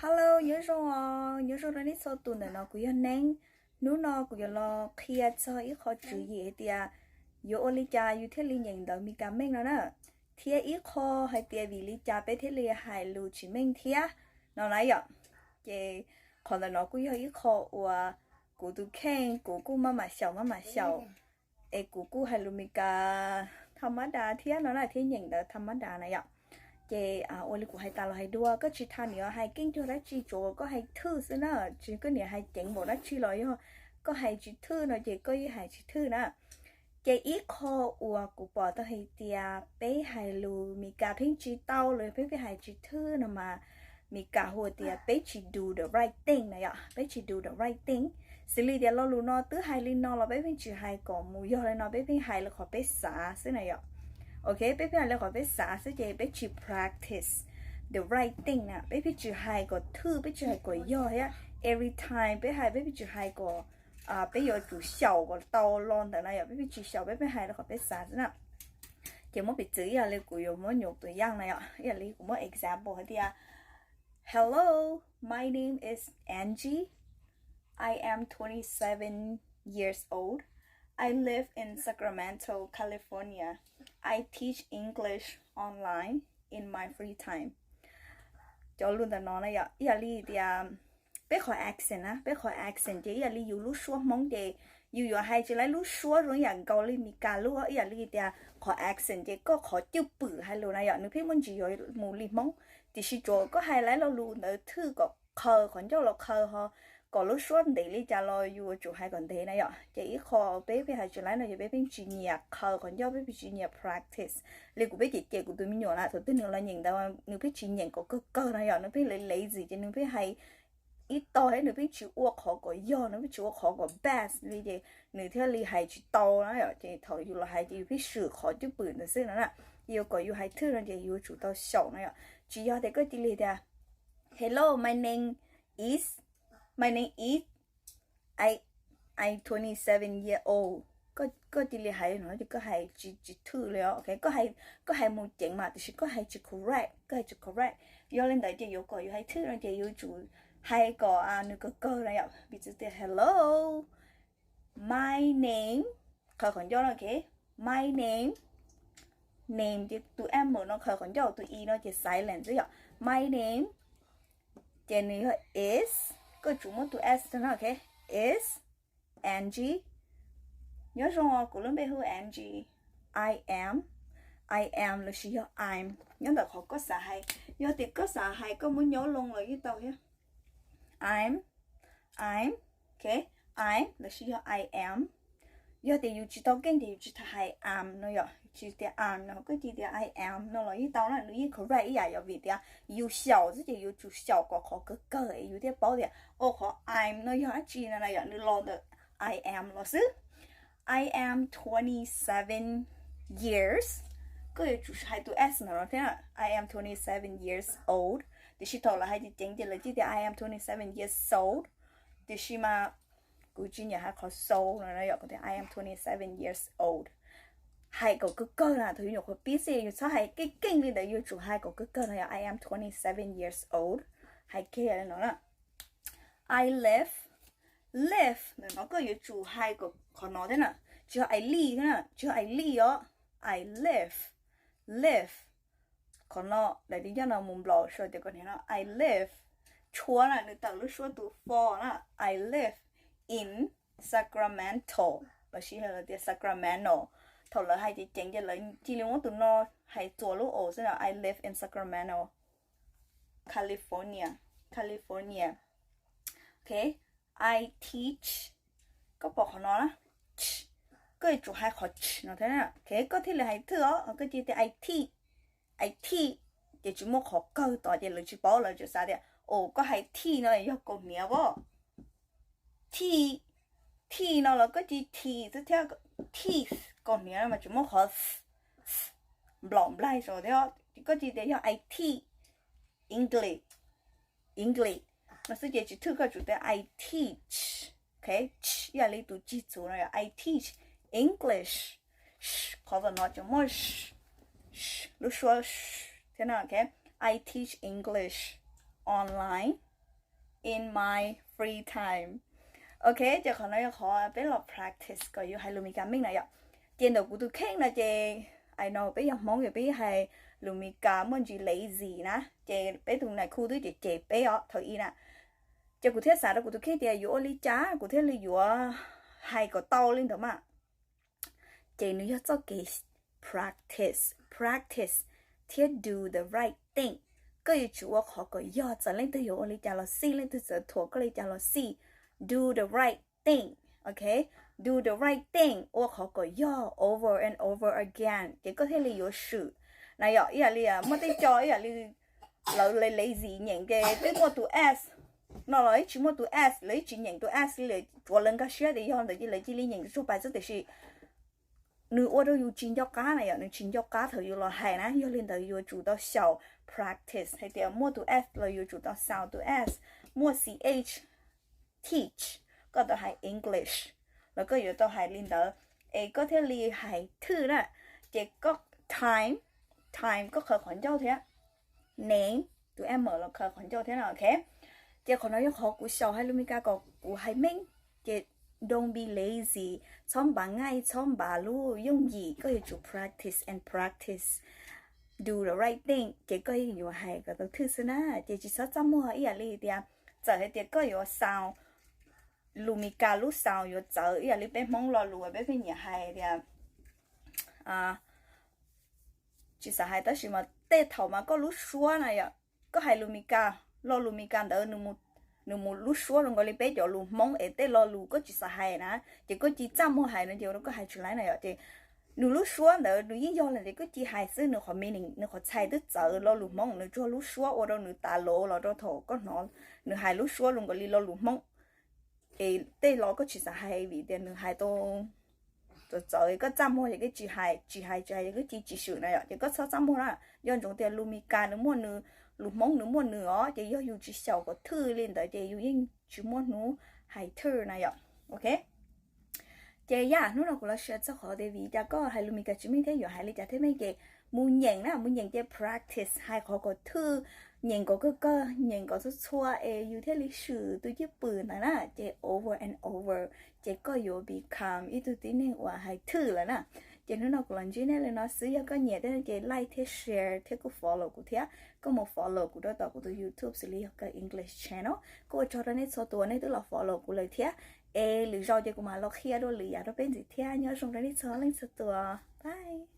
Hello, nyob zoo os, nyob zoo rau nej txhua tus. Ntawm no kuv yog Neeb. Hnub no kuv yuav los qhia txog ib qho tswv yim hais tias yuav ua li cas yus thiaj li nyeem ntawv Mis Kas meej no na, thiab ib qho hais tias vim li cas peb thiaj li hais lus tsis meej thiab no na yom. Ces qhov ntawm no kuj yog ib qho uas kuv tus kheej kuv kuj maj mam xyaum maj mam xyaum, es kuv kuj hais lus Mis Kas tham mab das thiab no na, thiab nyeem ntawv tham mab das na yom. Ces ua li kuv hais tas los hais dua, koj tsis tham niam hais keej cuag dab tsi, tsuas koj hais thwj xwb na, tsis koj niam hais ceev npaum dab tsi los yog koj hais tsis thwj no ces koj yeej hais tsis thwj na. Ces ib qho uas kuv pom tau hais tias peb hais lus Mis Kas pheej tsis tau los yog peb pheej hais tsis thwj no mas Mis Kas hu tias peb tsis do the right thing na yom, peb tsis do the right thing. Xws li tias lo lus no twb hais li no los peb pheej tsis hais kom mus yog li no, peb pheej hais li qhov peb xav xwb na yom. Ok, peb pheej hais li qhov peb xav xwb ces peb tsis practice the right thing na, peb pheej tsis hais kom thwj, peb tsis hais kom yog thiab. Every time peb hais peb pheej tsis hais kom, peb yuav tsum xyaum kom tau lo ntawd na yom, peb pheej tsis xyaum, peb pheej hais li qhov peb xav xwb na. Ces muab piv txwv ib yam li kuv yuav muab nyuam tus yaj na yom, ib yam li kuv muab example hais tias, Hello, my name is Angie. I am twenty-seven years old. I live in Sacramento, California. I teach English online in my free time. Cov lus ntawm no na yom, ib yam li tias peb qhov accent na, peb qhov accent ces ib yam li yus lub suab Hmoob ces yus yuav hais tsis laib lub suab zoo ib yam nkaus li Mis Kas lub, ib yam li tias qhov accent ces koj qhov cwj pwm hais lus na yom, nws pheej muaj ntsis yuav mus li Hmoob, tiam sis tsuas koj hais laib lo lus ntawd thwj kom qhaws qhov ncauj los qhaws ho kom lub suab ntev li cas los yus yuav tsum hais kom ntev na yom. Ces ib qho peb pheej hais tsis laib no ces peb pheej tsis nyiam qhaws qhov ncauj, peb pheej tsis nyiam practice. Li kuv pheej cem cem kuv tus me nyuam na, thaum twg nws los nyeem ntawv nws pheej tsis nyeem kom kawg kawg na yom, nws pheej lazy ces nws pheej hais ib tog thiab nws pheej tsis ua qhov kom yog, nws pheej tsis ua qhov kom best li ces nws thiaj li hais tsis tau na yom. Ces thaum yus los hais ces yus pheej swm qhov cwj pwm ntawd xwb no na. Yuav kom yus hais thwj no ces yus yuav tsum tau xyaum na yom. Tsis yog tias koj cia li tias, Hello, my name is, my name is, I, I'm twenty-seven year old. Koj cia li hais no ces koj hais tsis, tsis thwj li os. Ok, koj hais mus ceev mas tiam sis koj hais tsis correct, koj hais tsis correct. Yog li ntawd ces yuav kom yus hais thwj no ces yuav tsum hais kom nws kawg kawg na yom. Piv txwv tias, Hello, my name, qhaws qhov ncauj no, ok, my name, name ces tus M no qhaws qhov ncauj, tus E no ces silent xwb yom. My name ces nws yog is, koj tsum muab tus S no, ok, is Angie. Nyob zoo os, kuv lub npe hu Angie. I am, I am lossis yog I'm nyob ntawm qhov koj xav hais. Yog tias koj xav hais koj muab nyob loo los yeej tau thiab. I'm, I'm, ok, I'm lossis yog I am. Yog tias yus tsis tau keej ces yus tsis tas hais am no yom, tsis tias am no, koj cia tias I am no los yeej tau na, nws yeej correct ib yam yom, vim tias yus xyaum xwb ces yuav tsum xyaum kom qhov kawg kawg es yus thiaj paub tias, o, qhov I'm no yog dab tsi no na yom, nws los ntawm I am los xwb. I am twenty-seven years. Koj yuav tsum hais tus S no thiab, I am twenty-seven years old. Tiam sis thaum lawv hais ceev ceev ces lawv cia tias I am twenty-seven years old. Tiam sis mas kuv tsis nyiam hais qhov so no na yom, kuv tias I am twenty-seven years old. Hais kom kawg kawg na, thaum yus nyuam qhuav pib xwb yus txhob hais keej keej li ntawd, yuav tsum hais kom kawg kawg no yom, I am twenty-seven years old. Hais kiag li no na. I live, live ntawm no koj yuav tsum hais kom qhov no thiab na, tsis yog I live thiab na, tsis yog I live os, I live, live. Qhov no daim di ncauj no mus nplaum sua tias koj niam no, I live. Tshuav na, nws tawm lub suab tus for na, I live in Sacramento lossis tias Sacramento. Thaum lawv hais ceev ceev ces lawv cia li muab tus no hais txuas lub o xwb na, I live in Sacramento, California, California. Ok, I teach. Koj pom qhov no na, koj yuav tsum hais qhov ch no thiab, ok, koj thiaj li hais thwj os. Koj cia tias I teach, I teach ces tsis muaj qhov kawg tod ces lawv tsis paub, lawv tsuas xav tias, o, koj hais teach no yog kaus hniav as. Teach, teach no los koj cia teach xwb thiab, teeth kaus hniav no mas tsis muaj qhov nplaum nplaig saud thiab. Koj cia tias yog I teach English, English no xwb ces tsis thwj, koj tsum tias I teach, ok, ib yam li tus cig txhuv no yom, I teach English. Qhov tom no tsis muaj lub suab thiab no, ok, I teach English online. in my free time. Ok, ces qhov no yog qhov peb los practice kom yus hais lus Meskas meej na yom. Ces ntawm kuv tus kheej no ces, I know peb yog Hmoob ces peb hais lus Meskas muaj ntsis lazy na, ces peb tus nais khu twb cem cem peb os thaum ub na. Ces kuv thiaj xav rau kuv tus kheej tias yuav ua li cas kuv thiaj li yuav hais kom tau li ntawd mas. Ces nws yog txoj kev practice, practice thiab do the right thing. Koj yuav tsum ua qhov kom yog, txawm leej twg yuav ua li cas los xij, leej twg txawm thuam koj li cas los xij, do the right thing, ok? Do the right thing, ua qhov kom yog over and over again, ces koj thiaj li yuav swm. Na yom, ib yam li muaj tej co ib yam li lawv lazy nyeem ces twb muaj tus s no los ib tsis muaj tus s, lawv ib tsis nyeem tus s li, tsuav lawv nkag siab tias yog ntawd ces lawv cia li nyeem tus tsuag pais xwb tiam sis nws ua rau yus tsis nco qab na yom, nws tsis nco qab thaum yus los hais na. Yog li ntawd yuav tsum tau xyaum practice hais tias muaj tus s los yuav tsum tau xaus tus s, muaj ch, teach, koj tau hais English los koj yuav tau hais li ntawd es koj thiaj li hais thwj na. Ces koj time, time koj khaws qhov ncauj thiab, name, tus m los khaws qhov ncauj thiab na, ok. Ces qhov no yog qhov kuv xyaum hais lus Meskas kom kuv hais meej. Ces don't be lazy, txhob npav ngaij, txhob npav lub yooj yim, koj yuav tsum practice and practice, do the right thing, ces koj yeej yuav hais kom tau thwj xwb na. Ces tsis txhob txaj muag ib yam li tias txawm hais tias koj yuav xaus lus Meskas lub xaus yuav txawv ib yam li peb Hmoob lo lus peb pheej nyiam hais tias, tsis xav hais tab sis mas tej thaum mas koj lub suab na yom, koj hais lus Meskas, lo lus Meskas ntawd nws mus lub suab zoo nkaus li peb cov lus Hmoob es tej lo lus koj tsis xav hais na, ces koj cia txaj muag hais no ces ua rau koj hais tsis laib na yom. Ces nws lub suab ntawd nws yeej yog li ntawd, koj cia hais xwb, nws qhov meaning, nws qhov txhais twb txawv, lo lus Hmoob nws tsuas lub suab ua rau nws tas lus los rau thaum koj hnov nws hais lub suab zoo nkaus li lo lus Hmoob. Es tej lo koj tsis xav hais vim tias nws hais tau txawv txawv, koj txaj muag ces koj tsis hais, tsis hais tsis hais ces koj cia tsis swm na yom. Ces koj txhob txaj muag na, nco ntsoov tias lus Meskas nws muaj nws, lus Hmoob nws muaj nws os, ces yog yus tsis xyaum kom thwj li ntawd ces yus yeej tsis muaj hnub hais thwj na yom. Ok. Ces yam hnub no kuv los share txog qhov tias vim li cas koj hais lus Meskas tsis meej thiab yuav hais li cas thiaj meej ces mus nyeem na, mus nyeem ces practice hais qhov kom thwj, nyeem kom kawg kawg, nyeem kom txhua txhua es yus thiaj li swm tus cwj pwm ntawd na. Ces over and over ces koj yuav become ib tug tib neeg uas hais thwj lawm na. Ces hnub no kuv los ntsib nej li no xwb, yog koj nyiam thiab no ces like thiab share thiab kuj follow kuv thiab. Koj mus follow kuv rau tom kuv tus YouTube xws li yog Kawm English channel. Kuj ua tsaug rau nej txhua tus uas nej twb los follow kuv lawm thiab. Es lwm zaus ces kuv mam los qhia dua lwm yam rau peb ntxiv thiab. Nyob zoo rau nej txhua leej txhua tus. Bye.